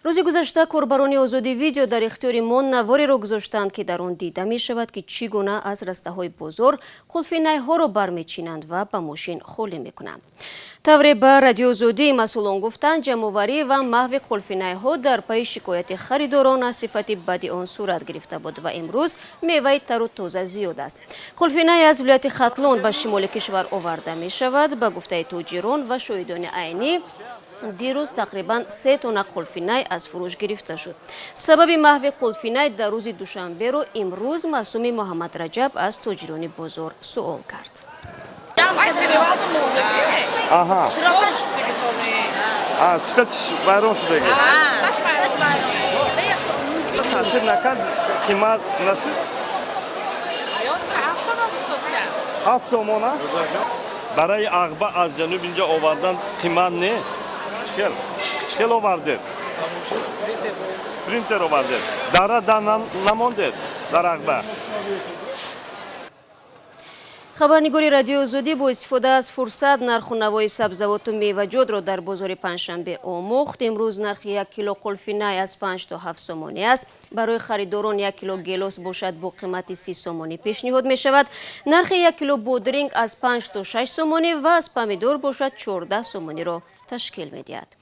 Рӯзи гузашта корбарони Озодӣ Видео дар ихтиёри мо навориро гузоштанд, ки дар он дида мешавад, ки чӣ гуна аз растаҳои бозор қулфинайҳоро бармечинанд ва ба мошин холӣ мекунанд. Тавре ба Радиои Озодӣ масъулон гуфтанд, ҷамъоварӣ ва маҳви қулфинайҳо дар пайи шикояти харидорон аз сифати бади он сурат гирифта буд ва имрӯз меваи тару тоза зиёд аст. Қулфинай аз вилояти Хатлон ба шимоли кишвар оварда мешавад. Ба гуфтаи тоҷирон ва шоҳидони айнӣ, дирӯз тақрибан 3 тонна қулфинай аз фурӯш гирифта шуд. Сабаби маҳви қулфинай дар рӯзи душанберо имрӯз Маъсуми Муҳаммадраҷаб аз тоҷирони бозор суол кард. Аҳа. А, сифатш вайрон шудаги. Таъсир накард, қимат нашуд? 7 сомона? Барои ағба аз ҷануб инҷа овардан қимат не? Чихел? Чихел овардед? Спринтер овардед. Дара да намондед дар ағба? Хабарнигори Радиои Озодӣ бо истифода аз фурсат нарху навои сабзавоту меваҷотро дар бозори Панҷшанбе омӯхт. Имрӯз нархи 1 кило қулфинай аз 5 то 7 сомонӣ аст. Барои харидорон 1 кило гелос бошад, бо қимати 30 сомонӣ пешниҳод мешавад. Нархи 1 кило бодринг аз 5 то 6 сомонӣ ва аз помидор бошад, 14 сомониро ташкил медиҳад.